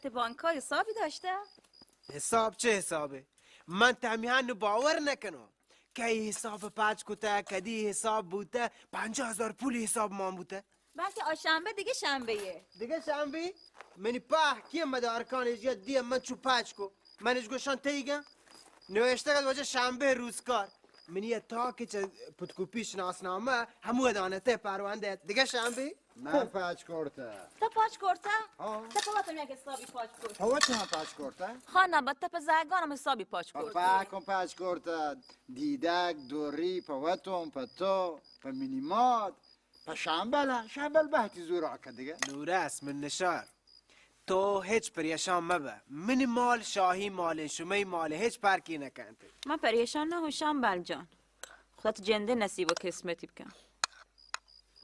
تئی بانکا حسابی داشتہ؟ حساب چہ حسابے؟ من تہ ہمیہاں نوں باور نکنوں کہ اے حساب پچ کتہ، کدی حساب بوتہ، پنجاہ ہزار پولی حساب مان بوتہ۔ بلکہ آ شنبہ دگہ شنبہ یے۔ دگہ شنبہ؟ منی پاہ کیہ مدارکان اژیا دیہ من چو پچ کو۔ من اژ گوشان تئیگاں۔ نوشتگ ات واجہ شنبہ روزکار۔ منی ء تا کہ چہ پتکوپی شناسنامہ ہمو دانتہ پرونده ات۔ دگہ شنبہ؟ من پچ کرتہ۔ تو پچ کرتہ؟ ہاں۔ تو کلا تو یک حسابی پچ کرتہ؟ پہ وت من پچ کرتہ۔ خان نبت پہ زیگان ہم حسابی پچ کرتہ۔ پہ کم پچ کرتہ۔ دیدگ، دوری، پہ وتم، پہ تو، پہ منی مات۔ پہ شمبل ء، شمبل بہتی زوراک ء دگہ۔ نورس، من نشار۔ تو ہچ پریشان مبہ۔ منی مال شاہی مالیں، شمئی مالیں، ہچ پرکی نکنت۔ من پریشان نہ ہوں شمبل جان۔ خدا تو جندے نصیب و قسمتی بکن۔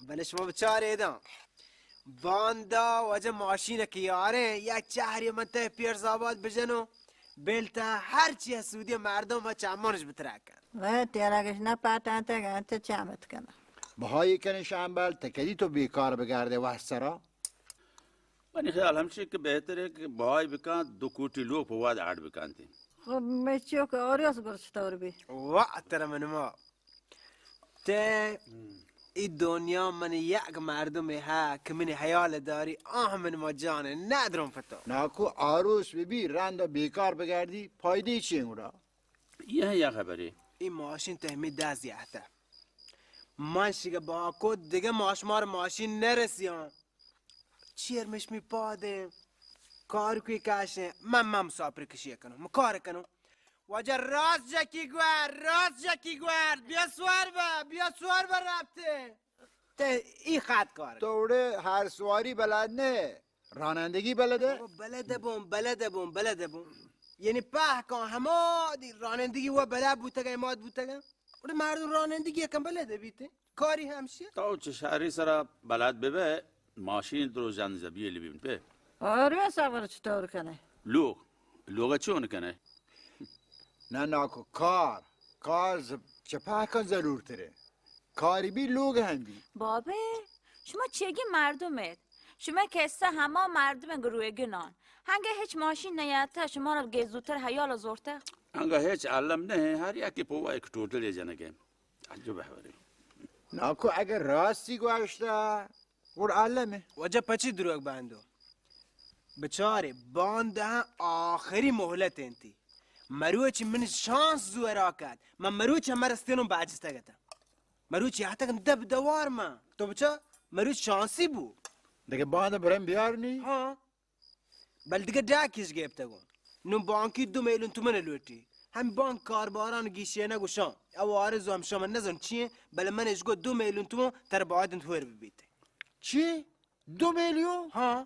بلے شما بچار ایداں۔ باندا واجہ ماشین کہ یاریں، یک چہری من تہ پیرز آباد بجنوں۔ بیل تہ ہر چی حسودی مردم و چمانش بترکن۔ و تیرا گش نہ پاٹانتگ انت چمت کنن۔ بہائی کنی شمبل، تہ کدی تو بیکار بگردے وہد سرا؟ منی خیال ہمشی کہ بہتر ہے کہ بہائی بکن، دو کوٹی لوگ پہ وہد اڈ بکنت۔ خب مچیو کہ آریاس گل چطور بی؟ واہ ترا من ما۔ تے ای دنیا من یک مردمے ہا کہ منی حیال داری، آہ من ما جان ندرم پتو۔ ناکو آروس بی بی رند بیکار بگردی، پایدی چی گڑا؟ یہ یا خبری؟ ای ماشین تہ ہمی دست یہتہ۔ من شگہ باکو دگہ ماشمار ماشین نرسیاں۔ چیر مشمی پادیں۔ کار کوئی کاشیں۔ من، من مسافر کشی کنوں۔ من کار کنوں۔ واجہ راست جکی گوار، راست جکی گوار۔ بیا سوار با، بیا سوار با رابطے۔ تے ای خط کار۔ تو اڑے ہر سواری بلد نہ، رانندگی بلد ہے؟ بابا بلد بون، بلد بون، بلد بون۔ یعنی پہکان ہما دی رانندگی و بلد بوتگا، ماد بوتگا۔ اڑے مردم رانندگی یکم بلد بیتے۔ کاری ہمشی۔ تو چہ شہری سرا بلد ببے، ماشین درو جن زبیل بیم پہ۔ آروس ء چطور کنے؟ لوگ، لوگ چون کنے؟ نہ ناکو کار، کار ز-، چہ پہکان ضرور ترے۔ کاری بی لوگ ہم بی۔ بابے، شما چیگی مردم ایت؟ شما کسہ ہما مردم گروہ گنان۔ ہنگہ ہچ ماشین نیاتہ، شما را گیزوتر حیال زورتہ۔ ہنگہ ہچ علم نہ، ہر یکی پوا یک ٹوٹلے جنگے۔ عجب ہے بری۔ ناکو اگر راستی گوشتہ، گڑ عالم ہے۔ وجہ پچی دروگ باندو؟ بچارے، باندہ آخری مہلت انتی۔ مروچ من شانس زورا کت۔ من مروچ ہمہ رستینوں باجتگتا۔ مروچ یاتگن دب دوار من۔ تو بچا، مروچ شانسی بو۔ دگہ باندہ برم بیار نی؟ ہاں۔ بل دگہ ڈاکیش گپتگوں۔ نوں بانکی دو میلیون تومن لوٹی۔ ہم بانک کارباران گیشینگ گوشاں۔ او عارض ہم شما نزن چیئے، بل من اش گو دو میلیون تومن تر باید انت ہور ببیت۔ چی؟ دو میلیون؟ ہاں۔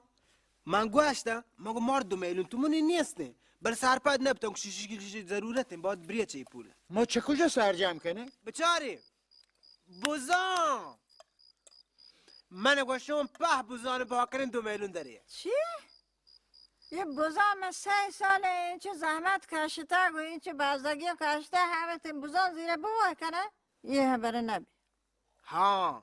من گوشتا، مگو مار دو میلیون تومنی نیستیں۔ بل سرپد نبتن کہ شیشی کی ضرورت ہیں، باید بریہ چی پول۔ ما چہ کجا سرجم کنیں؟ بچارے۔ بزاں! من گوشوں پہ بزاں بہا کنیں دو میلیون درے۔ چی؟ یہ بزاں من سہ سال انچو زحمت کشتا، گو انچو بازگی کشتا، ہمے تئی بزاں زیرہ بہا کنہ؟ یہ خبر نبی۔ ہاں۔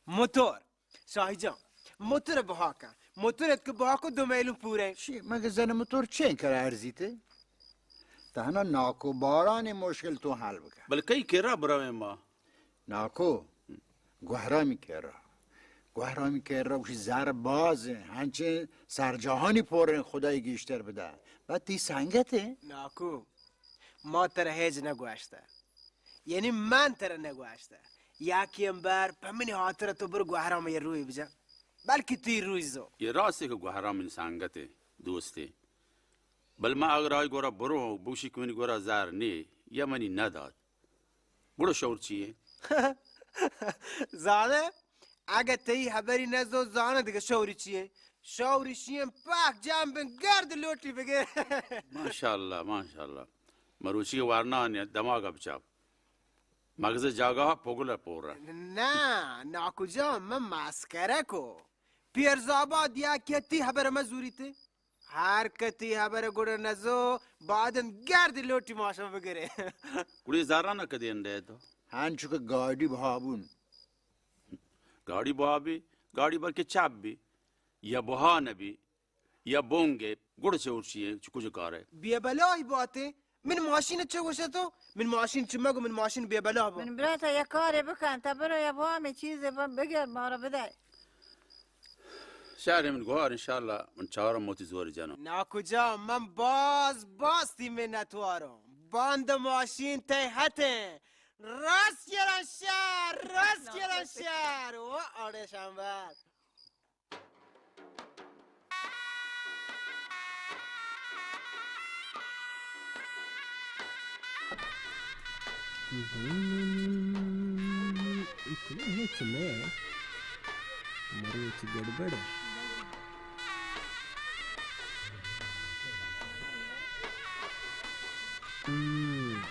موتور۔ شاہی جان، موتور بہا کن۔ موتور ات کہ بہا کو دو میلیون پورے۔ چی؟ مگہ زن موتور چین کرا ارزیتے؟ تہنا ناکو بارانی مشکل تو حل بکن۔ بل کئی کرا برویں ما؟ ناکو، گوہرامی کرا۔ گوہرامی کرا گوشی زر باز ہیں، ہنچیں سرجاہانی پوریں خدای گیشتر بدا۔ بعد تی سنگت ہیں۔ ناکو، ما ترا ہیچ نگوشتہ۔ یعنی من ترا نگوشتہ۔ یکیم بر پہ منی ہاترا تو برو گوہرام یہ روی بجا۔ بلکہ تی روی زو۔ یہ راستے کہ گوہرام من سنگت ہیں، دوست ہیں۔ بل ما اگر آئی گورا برو، بوشی کہ منی گورا زر نی، یا منی نداد۔ گڑا شور چی ہے؟ زانہ، اگہ تئی حبری نزو زانہ دگہ شوری چی ہے؟ شوری شی ہیں پاک جام بن گرد لوٹی بگے۔ ماشاءاللہ، ماشاءاللہ۔ مروچی ورنا نے دماغ بچاپ۔ مغز جاگہ پگل پور۔ نہ، ناکو جان، من مسکرہ کو۔ پیرزاباد یا کتی حبر مزوری تے۔ ہر کتی ہبر گڑا نزو، بادن گرد لوٹی ماشا بگرے۔ گڑی زرانا کدی انڈے تو؟ ہنچو کہ گاڑی بہا بون۔ گاڑی بہا بی، گاڑی بلکہ چپ بی، یا بہا نبی۔ یا بونگے، گڑ چہ ارشی ایں، چہ کجا کارے؟ بے بلاہی باتے۔ من ماشین چہ گوشے تو؟ من ماشین چہ مگو، من ماشین بے بلاہ بو۔ من براتا یک کارے بکن، تا برو یا بوامے چیزے ب-، بگر مارا بدے۔ شر ایں، من گوار، انشاءاللہ من چارم وتی زور جنم۔ ناکو جان، من باز باز تی منتوارم۔ باند ماشین تی ہتیں۔ راست گران شر، راست گران شر۔ و آڑے شامبر۔ اتنے ہچ نہ، مروچی گڑبڑ۔ ہم۔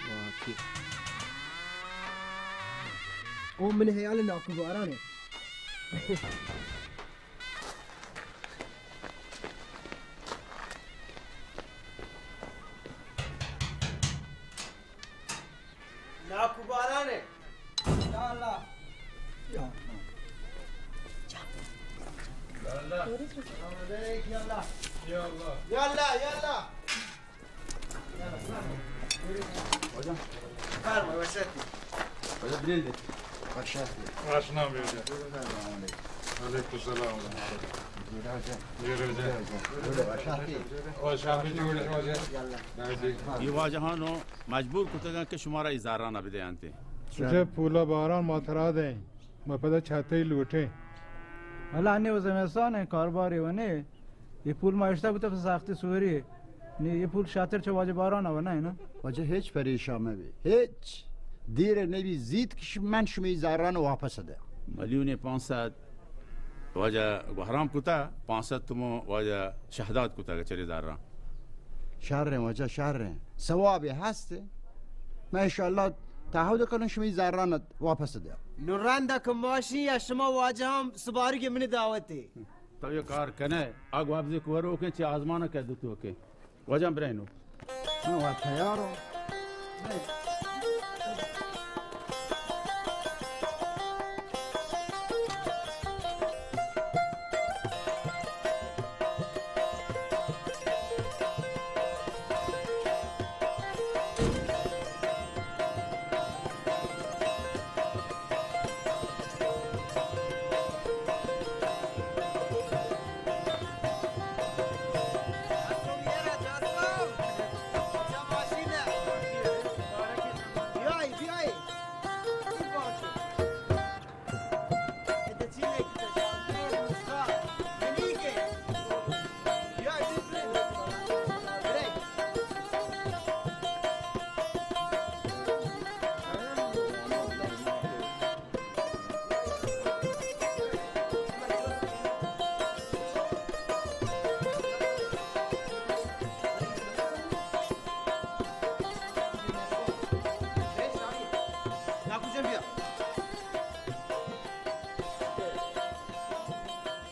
واقعی۔ او من ہیال ناکو باران ایں۔ ناکو باران ایں۔ یا اللہ۔ یا اللہ۔ یا اللہ۔ یا اللہ۔ یا اللہ۔ واجہ۔ فرمائے، وش آتی۔ واجہ بلند۔ وش آتی۔ وش نام بیجا۔ علیکم السلام۔ وش آتی۔ وش آتی، جوڑ واجہ۔ اے واجہانو مجبور کتگاں کہ شمارا اے زرانا بدیانتے۔ چوشے پولا باران ما ترا دیں، ما پدا چاتے لوٹیں۔ والا انی و زمستان ایں، کاربارے و نے۔ اے پول ما اشتا بوتا پہ سختی سوری۔ نی اے پول شاتر چہ واجہ باران و نہ ایں نا۔ واجہ ہچ پریشان مبی۔ ہچ دیر نبی، زیت کہ ش-، من شمی زران واپس دے۔ ملیون پانصد واجہ گوہرام کتا، پانصد تومن واجہ شہداد کتا چری زران۔ شر ایں واجہ، شر ایں۔ ثوابے ہست۔ من انشاءاللہ تعہد کنم شمی زران واپس دے۔ نو رندا کہ ماشین یا شما واجہ ہم سبارگی منی دعوتے۔ تو یہ کار کنے، آ گوابزی کورو کن چی آزمان کدو تو کن۔ واجہ برینو۔ ہاں، وا تیارو۔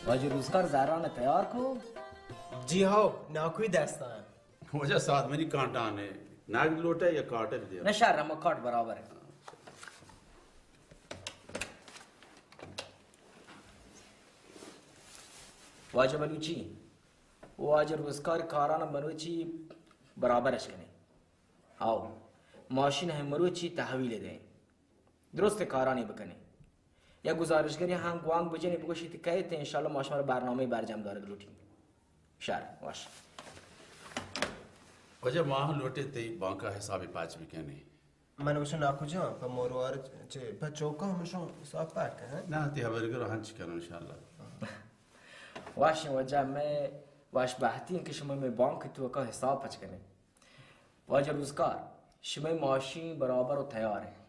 واجہ روزگار زران تیار کو؟ جی ہاؤ، ناکوئی دستان۔ واجہ ساعت منی کانٹانے، نقد لوٹے یا کارٹ دے؟ نہ شر، ہما کارٹ برابر ایں۔ واجہ بلوچی، واجہ روزگار کاران بلوچی برابر اش کنے۔ آؤ، ماشین ہم مروچی تحویل دیں۔ درست کارانی بکنیں۔ یا گزارشگری ہم گوانک بجنی بگوشی تی کئیت، انشاءاللہ ما شما را برنامہ برجم دارگ لوٹی۔ شر، وش۔ واجہ ما ہم لوٹے تی بانکا حسابی پاچ بکنی۔ من وشو ناکو جان، پہ موروار چے، پہ چوکا ہم شو حساب پاک ہے۔ نہ، تی حبر کرو ہنچ کرو انشاءاللہ۔ وش واجہ، میں وش بہتی کہ شما میں بانک تو کا حساب پچ کنے۔ واجہ روزگار، شمئے ماشین برابر و تیار ایں۔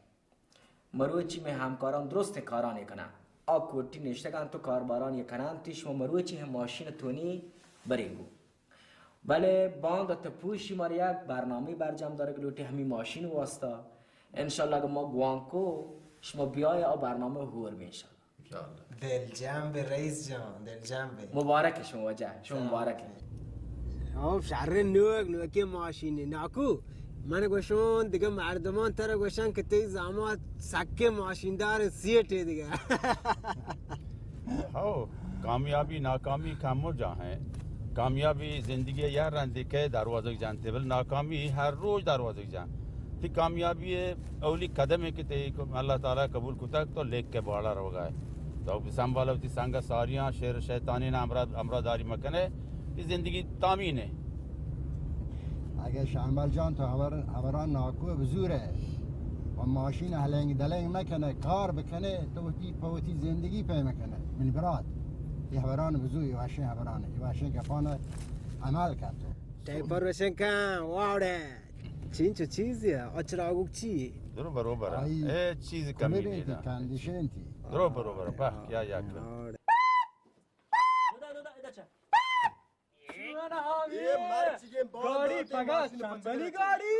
مروچی مئے ہمکاران درستیں کارانی کناں۔ آ کوٹی نشتگاں تو کاربارانی کناں، تی شما مروچی ہم ماشین تونی برے گو۔ بلے باندا تپوشی مارا یک برنامہ برجم دارگ لوٹی ہمی ماشین واسطہ۔ انشاءاللہ اگہ ما گوانکو شما بیائے آ برنامہ ہور بی انشاءاللہ۔ دلجم بے رئیس جان، دلجم بے۔ مبارک شما واجہ، شما مبارک۔ او شر نوک، نوکی ماشینی ناکو۔ من گوشون دگہ مردمان ترا گوشن کہ تئی زامات سکیں ماشیندار سیٹے دگہ۔ ہو، کامیابی ناکامی کم و جاہ ہیں۔ کامیابی زندگی یا رندے کہ دروازگ جانتے، بل ناکامی ہر روز دروازگ جان۔ تی کامیابی اولی قدم ہے کہ تی اللہ تعالی قبول کتگ تو لکھ کے بالا روگا ہے۔ تو سنبھالو تی سنگ ساریاں، شیر شیطانی نہ ہمراہ، ہمراہ داری مکنے، تی زندگی تامین ہے۔ اگہ شمبل جان تو ہبر، ہبران ناکو بزورے و ماشین ہلنگ دلنگ مکنے، کار بکنے، تو وتی، پہ وتی زندگی پیم کنے۔ من برات، یہ ہبران بزور، یہ وشیں ہبران، یہ وشیں گپان عمل کن تو۔ ٹیپر روشن کن، واوڑے۔ چینچو چیزی، اچراگوک چی؟ درو برو برا۔ آئی اے چیز کمی کولریں نیدا۔ کندیشن تی۔ درو برو برا، پہ کیا یا کن۔ واوڑے۔ اے مرچیگیں بال گاڑی داتے پگا ماشین چمبلی پچ گاڑی،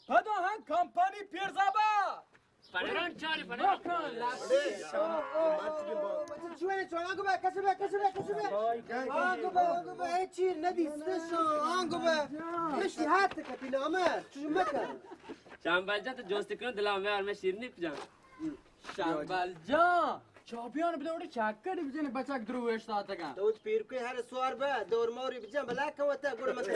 پدا ہم کمپانی پیرزابا۔ پنران چاری، پنران۔ اڑے، مرچیگیں بال۔ چوئے، چوئے، آنگو بے، کسو بے، کسو بے، کسو بے۔ آنگو بے، آنگو بے، اے چیر ندی، سشو، آنگو بے۔ مشتی ہاتھ کتی نامہ، چوش مکن۔ شمبل جان تو جوستی کن دلا میں اور میں شیرنی پجان۔ شمبل جان، چاپیان بدے وڑے چکر بجنے بچک درو اشتاتگاں۔ تو پیرکوی ہر سوار بہ دور موری بجن بلا کوتا گڑ مت۔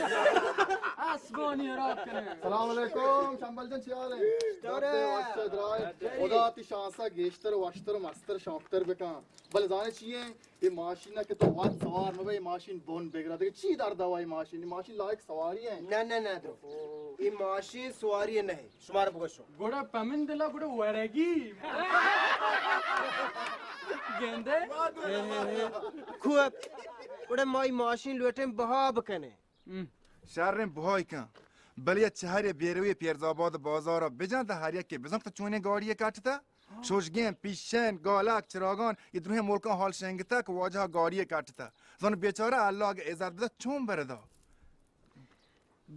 آسمانی خراب کنے۔ سلام علیکم، شمبل جان چی حال ہے؟ دورے۔ وش درائے۔ خدا تی شانسا گیشتر، وشتر، مستر، شوقتر بکن۔ بلے زانے چی ہیں؟ یہ ماشین کہ تو وقت سوار مبے، یہ ماشین بون بگرا۔ دیکھ چی درد ہوا یہ ماشین؟ یہ ماشین لائق سواری ہے؟ نہ، نہ، نہ، درو۔ یہ ماشین سواری نہیں۔ شمارا بگوشو۔ گڑا پمن دلا گڑا ورگی۔ گندے؟ خوب۔ گڑا مائی ماشین لوٹیں بہا بکنے۔ ہم۔ شریں بہائی کن۔ بلے چہرے بیروی پیرزآباد بازار بجن تا ہر یکی بزن تو چونیں گاڑی کٹتا۔ شوشگین، پیشین، گالک، چراگان، یہ دروہیں ملکاں حال شنگتا کہ واجہ گاڑی کٹتا۔ زن بیچارہ اللہ اگہ عزت بدا چون بردا۔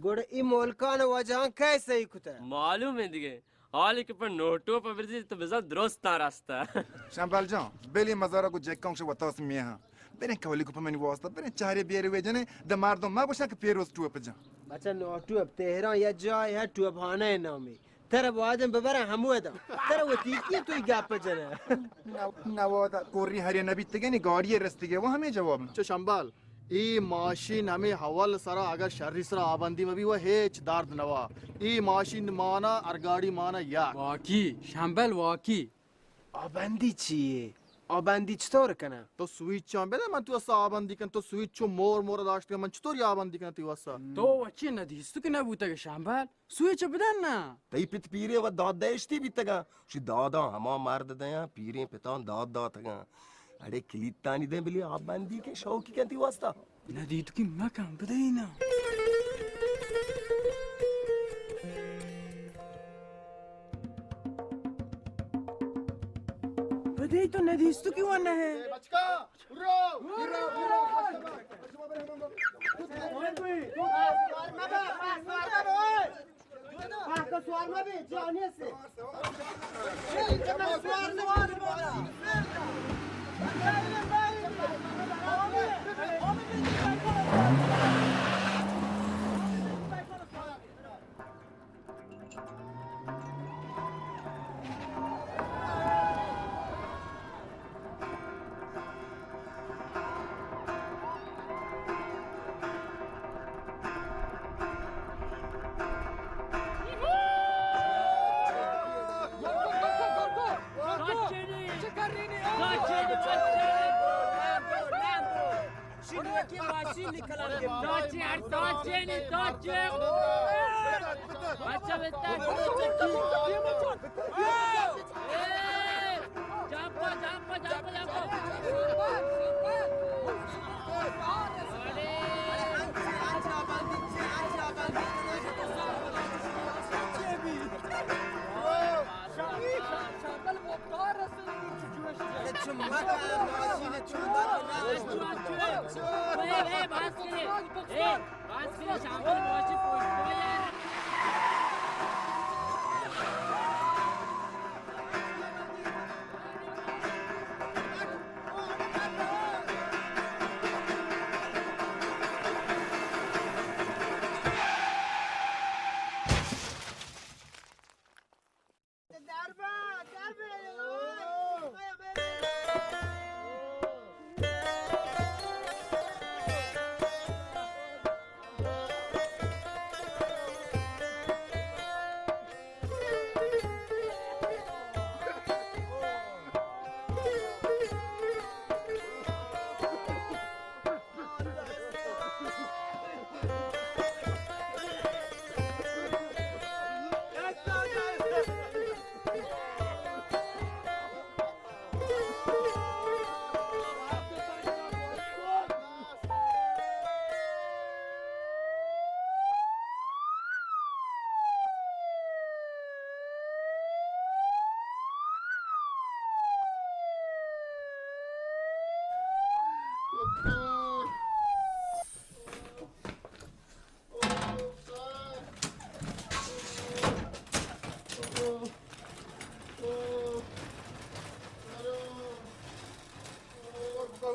گڑا ای ملکان واجہاں کئے صحیح کتہ؟ معلوم ہے دیگہ۔ حالی کہ پر نوٹو پر برزی تو بزن درستاں رستہ۔ شمبل جان، بلی مزارا کو جکاں شو وتاس میہاں۔ بریں کولی کو پر منی واسطہ، بریں چہرے بیرے وے جنے، دہ مردم ما گوشاں کہ پیروز ٹوپ جان۔ بچہ نوٹو اب تہران یا جائے ہے ٹوپ ہانے نامی۔ ترا بایدن ببرن ہمودا۔ ترا وتی کی تو ای گپ جنے۔ نوادا کوری ہرے نبی تگنی گاڑی رستگے وہ ہمیں جواب۔ چو شمبل۔ ای ماشین ہمے اول سرا اگر شری سرا آبندی مبی و ہیچ درد نوا۔ ای ماشین مانا ارگاڑی مانا یک۔ واقعی، شمبل واقعی۔ آبندی چیے؟ آبندی چطور کنم؟ تو سویچاں بدے من تو واسا آبندی کن، تو سویچ چو مور مور داشت کن، من چطوری آبندی کن تو واسا؟ تو وچی ندیستو کہ نبوتگ شمبل؟ سویچ بدن نا۔ تئی پت پیریں و داد دئیشتی بیتگاں۔ شی داداں ہما مرد دیاں، پیریں پتاں داد داتگاں۔ اڑے کلیتانی دیں بلی آپ بندی کے شوقی کن تی واسطہ۔ ندیتکی مکن بدئی نا۔ بدئی تو ندیستکی ون ہے۔ بچکا، برو، برو، برو۔ پاکا سوار مبی، جانی سے۔ سوار نہ۔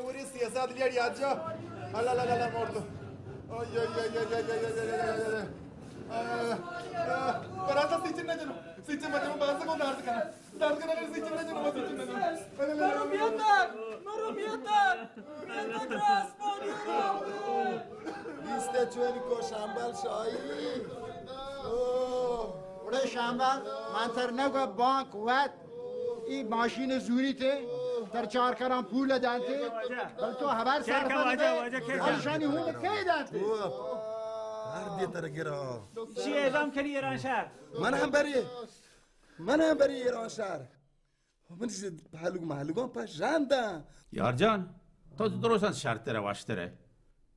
اوری سیاست لیڑ یاد جا. اللہ، اللہ، اللہ، اللہ، مردو. اوی، اوی، اوی. آہ، آہ، برات سیچن نہ جنو، سیچن نہ جنو، باز کو درد کنه، درد کنه، سیچن نہ جنو، سیچن نہ جنو. مرو میتر، مرو میتر، میتر راست پانی رو. بیسته چونی کو شامبل شاهی. اوه. اڑے شامبل، من تر نگو بانک وت. ای ماشین زوری تے، تر چار کران پول دانتے، بل تو ہبر سر کن واجہ، واجہ، کیا کن؟ اشانی ہون کئے دانتے؟ ہر دی تر گرا. چی اعدام کنی ایران شہر؟ من ہم بری، من ہم بری ایران شہر. من چی پہلوگ مہلوگاں پش رانداں. یار جان، تو درستاں شرتر ء وشتر ء.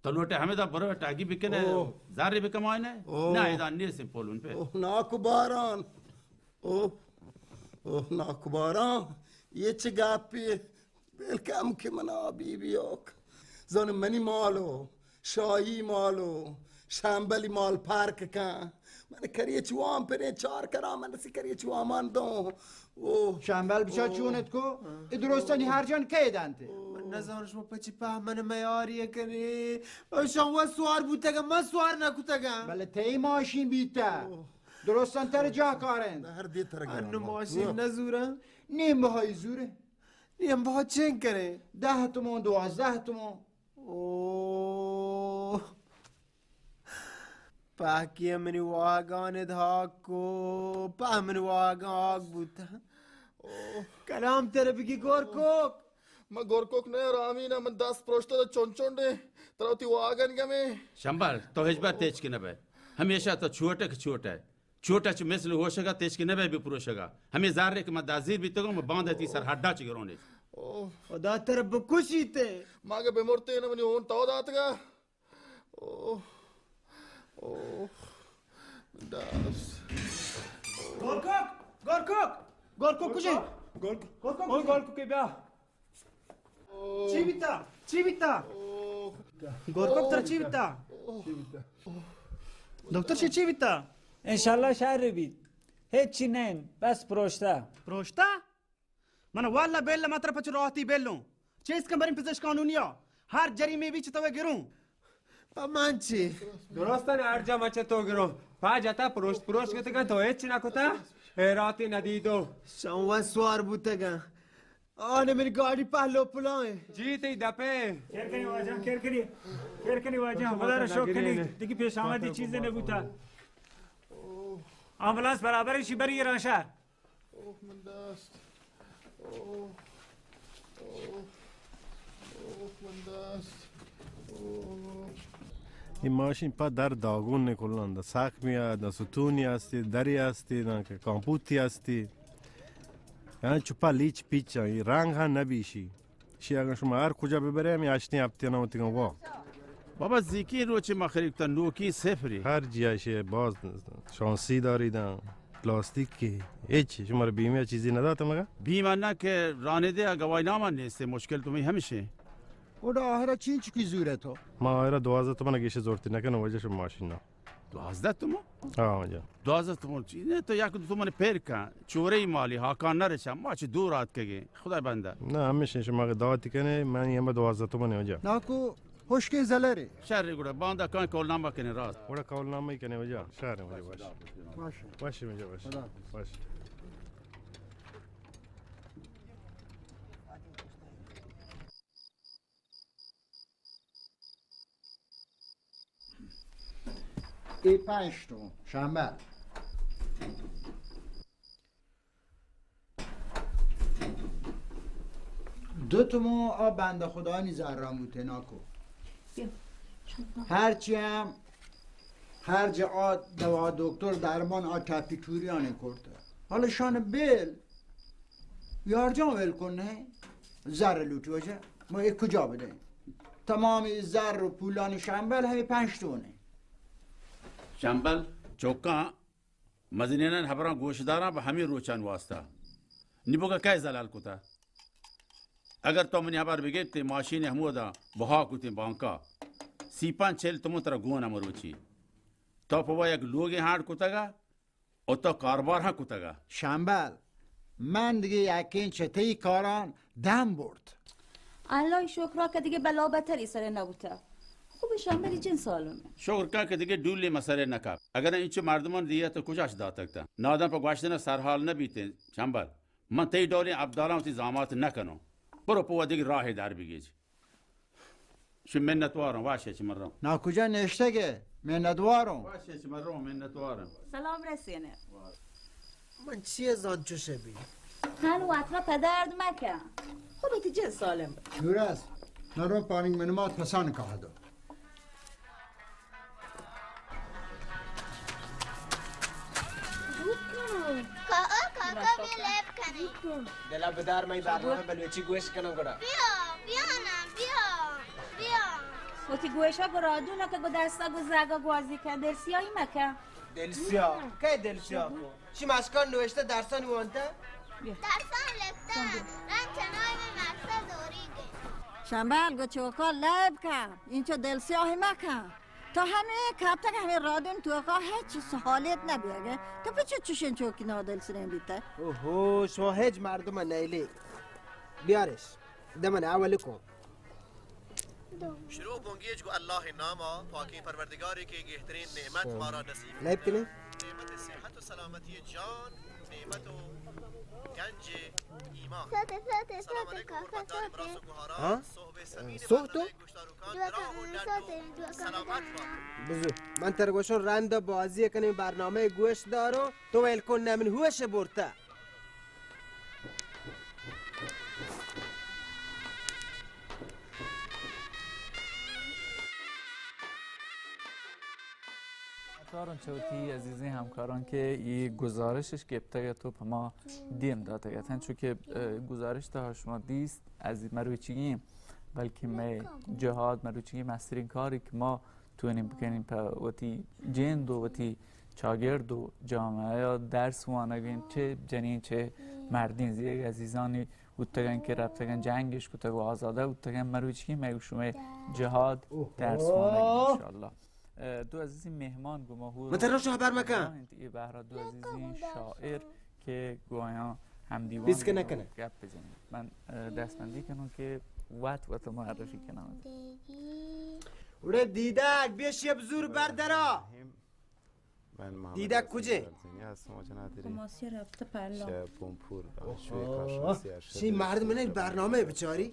تو لوٹے ہمدا برو ٹاگی بکنے، اوہ. زاری بکمائنے. اوہ. نہ، ادا نیست پولون پہ. اوہ، ناکو باران. اوہ، اوہ، ناکو باران. یہ چه گپی؟ بلکم کہ منا بی بی اوک. زن منی مالو، شاہی مالو، شامبلی مال پارک کن. من کریچ وام پریں چار کرا، من سی کریچ وامان دوں. اوہ. شامبل بچا اوہ. چونت کو؟ اے درستانی ہر جان کئے دانتے؟ من نزانم شما پچی پہ من میاری کنی. شما سوار بوتگا، من سوار نکتگا. بلے تئی ماشین بیتا. اوہ. درستان تر جا کارن. ہر دی تر انو گرم. ماشین نزورا. نیم بہائی زورے. نیم بہا چین کرے؟ دہ تومن، دوازدہ تومن. اوہ. پاکی منی واگان دھاک کو، پا منی واگان آگ بوتا. اوہ. کلام تر بگی گور کوک. من گور کوک نہ رامین، من دست پروشتا چون چون دے. ترا وتی واگن گمے. شمبل، تو ہچ بر تیچ کہ نہ بئے. ہمیشہ تو چوٹک چوٹ ئے. چوٹا چہ مثل ہوشگا تیچ کہ نہ بئے بپروشگا. ہمے زر کہ من دزیر بیتگوں، من باندا تی سر ہڈا چہ گرونی. اوہ. خدا تر بکشیتے. ما کہ بمرتے نہ منی ہون تو داتگا. اوہ، اوہ، دست. گورکوک، گورکوک، گورکوک کجے؟ گورکوک، گورکوک، گورکوک، گورکوک بیا. چی بیتا؟ چی بیتا؟ گورکوک تر چی بیتا؟ دکتر چی، چی بیتا؟ انشاءاللہ شر بیت. ہیچی نین، بس پروشتا. پروشتا؟ من واللہ بیل متر پچ راحتی بیلوں. چیز کن برین پزشکانونیا. ہر جریمے بی چہ تو گروں. پہ من چی؟ درستن ہر جا مچ تو گروں. پا جتا پروشت پروشت گتگا تو ہچ نہ کتا. حیراتی ندیدو. شما سوار بوتگا. آنے منی گاڑی پہلو پلائیں. جی تئی دپے. کیر کنی واجہ، کیر کنی. کیر کنی واجہ، خدا را شکر کنی. دیگه پیش آمدی چیزی نبوتا. آمبولانس برابر شی بری ایران شہر. اوہ، من دست. اوہ، اوہ، اوہ، من دست. اوہ. این ماشین پا در داغون نکلنده، ساک میاد، نه ستونی هستی، دری هستی، نه که کامپوتی هستی. یعنی چپا لیچ پیچ، این رنگ ها نبیشی. شی اگر شما ہر کجا ببرے، ہمیں ہشتیں ہپتیں نہ وتیگاں وا. بابا، زیکی روچے ما خرید کتا، نوکی صفری. ہر جیا شی باز شانسی داری داں. پلاستیک کی ہچ، شما را بیمہ چیزی نہ داتا مگا؟ بیمہ نہ کہ رانندہ گواہی نامہ نیستے، مشکل تو می ہمشے. اوڈا آہرا چین چکی زورے تو؟ ما آہرا دوازدہ تومن گیش زورتی نہ کنو، وجہ شما ماشین نہ. دوازدہ تومن؟ ہاں، جان. دوازدہ تومن چی؟ نہ، تو یک دو تومن پیر کن. چورے مالی، ہاکان نرچا، ما چہ دور آتکگیں. خدا بندہ. نہ، ہمیشہ شما کہ دعوتی کنے، من یہ ہمہ دوازدہ تومن وجہ. ناکو، ہشکیں زلرے. شر گڑا، باندا کان کول نامہ کنے راست. گڑا کول نامہ کنے وجہ. شر وجہ باش. باش. باش وجہ باش. خدا حافظ. باش. اے پنج تومن، شمبل. دو تومن آ بندہ خدایانی زران بوتے ناکو. ہرچی ہم خرج آ دوا دکتر درمان آ ٹپی ٹوریانی کرتے. حالا شان بیل یارجان ول کن نہ، زر لوٹی وجہ، ما اے کجا بدیں؟ تمام اے زر و پولانی شمبل ہمے پنج تومنے. شمبل، چوکاں مزنینان ہبراں گوشداراں بہ ہمے روچان واسطہ. نی بگا کئے زلال کتا؟ اگر تو منی ہبر بگیتے، ماشین ہمودا بہا کتیں بانکا، سی پنچ چل تومن ترا گون مروچی. تو پہ وت یک لوگے ہانڈ کتگا و تو کاربار ہم کتگا. شمبل، من دگہ یکیں چہ تئی کاران دم برت. اللہ شکرا کہ دگہ بلا بتری سر نبوتا. خوب شمبلی جن سالم. شکر کن کہ دگہ ڈولی مسئلہ نکپ. اگر انچو مردمان دیت تو کجاش داتگ تا؟ نادان پہ گوشتن سرحال نبیتیں. شمبل، من تئی ڈولیں ابدالاں وتی زامات نکنوں. برو پہ وت دگہ راہے در بگیج. شو منتواروں، واشے چہ من روں. نا کجا نشتگے؟ منتواروں. واشے چہ من روں، منتواروں. سلام رسینے. من چیے زان چوشے بی؟ ہن واترا پہ درد مکن. خوب تی جن سالم. دور است. من روں پاننگ من مات پسان کاہ دو. کاکا، کاکا، بیا لیب کنیں. دلا بدار، من برنامہ بلوچی گوش کنم گڑا. بیا، بیا نا، بیا، بیا. وتی گوشا گڑا دو نہ کہ گو دستا گو زگا گوازی کن، دل سیاہی مکن. دل سیاہ؟ کئے دل سیاہ کو؟ شی مشکان نوشتہ درسانی وانتہ؟ درسان لکتہ، رند چنائی میں مقصد دوری گئے. شمبل گو چوکا لیب کن، اینچو دل سیاہی مکن. تو ہمے کپتگ ہمے رادون توکا ہچ سہالیت نہ بیگے. تو پچو چوشیں چوکی نادل سرین بیتہ؟ اوہو، شما ہچ مردم نیلی. بیارش. دمن اول کو. شروع بنگیج گو اللہ ناما، پاکیں پروردگارے کہ گہترین نعمت مارا نصیب. لیب کنی؟ نعمت صحت و سلامتی جان، نعمت و گنج ایمان. سلام علیکم حرمتدار امراض و گوهران. ہاں؟ صحب سمین سوہ تو؟ مردم گوشداروکان دراہ و ڈڈ و سلامت بات. بزو، من تر گوشوں رند بازی کنیں، برنامہ گوش داروں، تو ویل کن نہ من ہوش برتا. منتواروں چہ وتی عزیزیں ہمکاران کہ اے گزارشش گپتگ ات و پہ ما دیم داتگ ات. انچو کہ، اه، گزارش تہا شما دیست، عزیز مروچیگیں، بلکہ مئے جہاد مروچیگیں مسترین کاری کہ ما توانیں بکنیں پہ وتی جند و وتی چاگرد و جامعہ یا درس وانگیں، چہ جنین چہ مردین زیگ عزیزانی بوتگن کہ رفتگن جنگش کتگ و آزادہ بوتگن. مروچی مئے و شمئے جہاد، درس وانگ انشاءاللہ. اه، دو عزیزیں مہمان گو ما ہور من ترا شو خبر مکن. انت. اے بہرا دو عزیزیں شاعر کہ گو آیاں ہم دیوان پیس کہ نہ کنہ. گپ بزنیں. من، اه، دستبندی کنوں کہ وت وت معرفی کناں. اڑے دیدگ، بیا شپ زور بردرا. من محمد دیدگ حسن کجے؟ گلزنی هستم، آقا نداری. کماسی رفته پلا. شب بومپور، دانشجوی کارشناسی ارشد. شی مردم نه برنامه بچاری.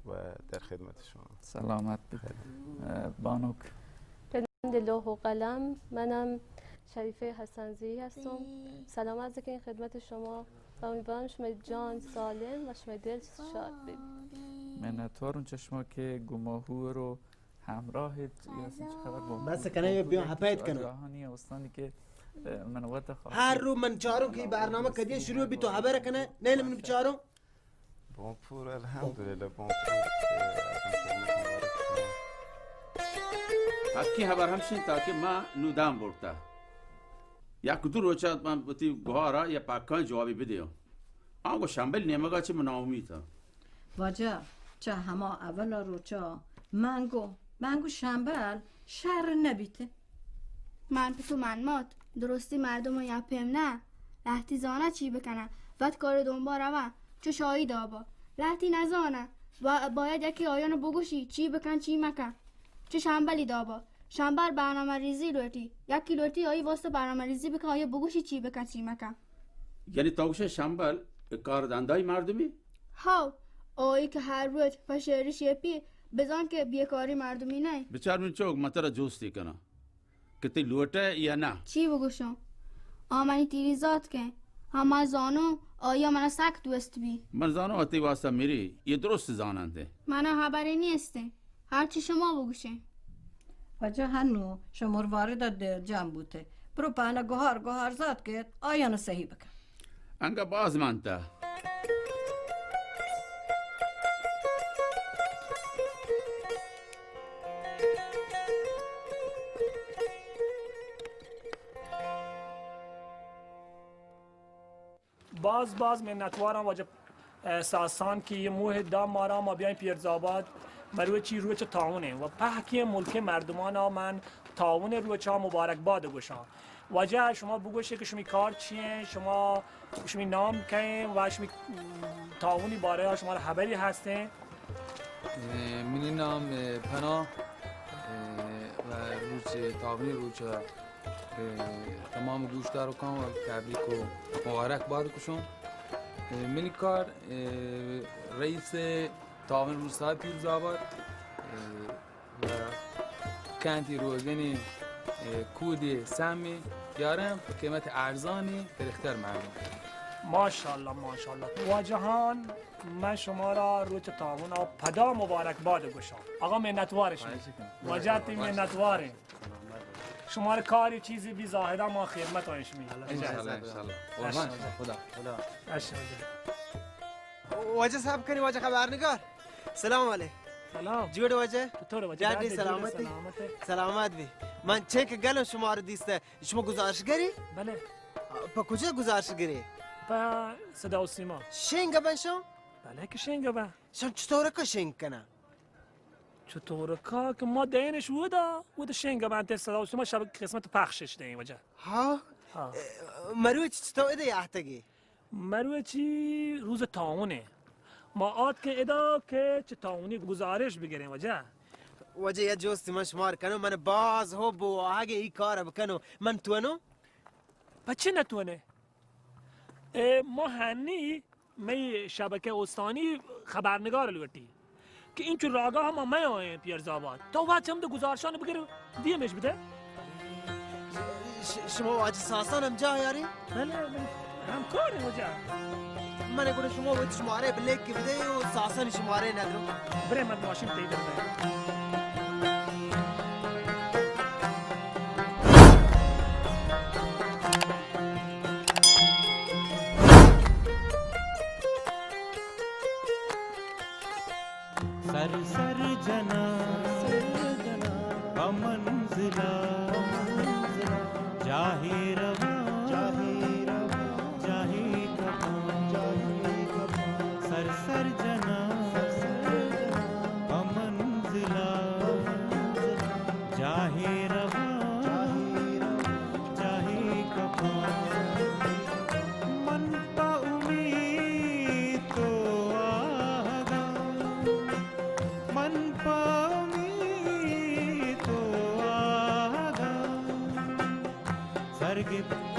و در خدمت شما. سلامت بید. اه، بانک. پدرند لوح و قلم، منم شریفه حسنزی هستم. سلام عرض کنیم خدمت شما و امیدوارم شما جان سالم و شما دل شاد بید. منتوارم چه شما که گماهو رو همراه یا چه خبر با بس کنه یا بیا هپیت کنه. جاهانی استانی که، اه، من وقت خواهد هر رو من چارم که برنامه کدی شروع بی تو خبر کنه، نه من چارم. بونپور، الحمدلله، بونپور. حقی خبر ہمشی تاکہ ما نودان برتا. یک دو روچا من وتی گوہارا یا پاکان جوابی بدیوں. آنگو شمبل نیمگا چہ من ناامیتا. واجہ، چہ ہما اولا روچا من گو، من گو شمبل شر نبیت. من پہ تو من مات، درستی مردم یا پیم نہ، لہتی زانہ چی بکنہ، وت کار دنبا روہ، چو شاہی دابا، لہتی نزانہ، با-، باید یکی آیانو بگوشی چی بکن چی مکن، چو شمبلی دابا، شمبل برنامہ ریزی لوٹی، یکی لوٹی آئی واسطہ برنامہ ریزی بکن، آیا بگوشی چی بکن چی مکن. یعنی تو گوشے شمبل کار دندائی مردمی؟ ہاو، آئی کہ ہر روچ پہ شعری شیپی بزان کہ بیکاری مردمی نئے. بچار من چوک، من ترا جوستی کناں کہ تئی لوٹئے یا نہ. چی بگوشاں؟ آ منی تیری زاتکیں. ہما زانو، آیا منا سک دوست بی. من زانو تئی واسطہ میری، یہ درست زاننت. منا خبری نیستیں. ہرچی شما بگوشیں. واجہ ہنو شمر وارد دیر جان بوتے. برو پانا گوہار گوہار زات کت، آیانا صحیح بکن. انگا باز مانتا. باز باز منتواراں واجہ اه، ساسان کہ یہ موہ دا مارا، ما بیایں پیرزآباد، مروچی روچ تعاون ایں و پہکیں ملک مردمانا من تعاون روچا مبارکباد گوشاں۔ واجہ شما بگوشے کہ شمی کار چی ایں، شما شمی نام کئے ایں و شمی تعاونی بارہ شما را حبری ہست ایں؟ اے، منی نام، اے، پناہ، اے، و روچ تعاونی روچ، اے، تمام گوشداروکاں و تبریک و مبارک باد گوشاں۔ اے، منی کار، اے، رئیس تعاون روچ صاحب پیرزآباد، اے، و کانتی روگنی، اے، کودی سامی یارم قیمت ارزانی درختر مردم۔ ماشاءاللہ، ماشاءاللہ۔ واجہان، من شما را روچ تعاون ء پدا مبارکباد گوشاں۔ آقا منتوار شما۔ خواہش کنم۔ واجہ تی منتوار ایں۔ شما را کاری چیزی بی زاہدہ ما خدمت ایں شمی۔ انشاءاللہ، انشاءاللہ۔ قربان شما۔ خدا۔ خدا۔ اچھا، واجہ۔ واجہ صاحب کنی، واجہ خبرنگار۔ سلام علیکم۔ سلام۔ جوڑ واجہ؟ چطور واجہ؟ ڈاڈی ڈاڈی جوڑ سلامتی؟ سلامت ہے۔ سلامت بی۔ من چنک گلم شما را دیستے۔ شما گزارش گری؟ بلے۔ پہ کجا گزارش گری؟ پہ صدا و سیما۔ شنگ بن شما؟ بلے کہ شنگ بن۔ شما چطور کا شنگ کنا؟ چطور کا کہ ما دینش ودا، ودا شنگ بن تے صدا و سیما شب قسمت پخشش دیں واجہ۔ ہاں؟ ہاں۔ اے، مروچ چطور دے آتگی؟ مروچی روز تعاون ایں۔ ما آتکیں ادا کہ چہ تعاونی گزارش بگریں واجہ۔ واجہ یا جوستی من شمار کنو، من باز ہو بو آگے ای کار بکنو۔ من تو انو؟ پچے نہ تو نے؟ اے ما ہنی مئی شبکہ استانی خبرنگار لوٹی۔ کہ اینچو راگا ہم مئے آئیں پیرزآباد۔ تو وت چم دے گزارشان بگر دیمش بدے۔ ش-، شما واجہ ساسان ہم جا یاری؟ بلے، بلے۔ ہم کار واجہ۔ من گڑا شما وت شمارے بلیک بدے و ساسان شمارے ندرو۔ برے من ماشین تئی در۔ سر سر جناں پہ منزلا، جاہے رواں جاہے کپاں۔ سر سر جناں پہ منزلا، جاہے رواں جاہے کپاں۔ من پہ امیت تو آہگاں، من پہ امیت تو آہگاں، سرگپت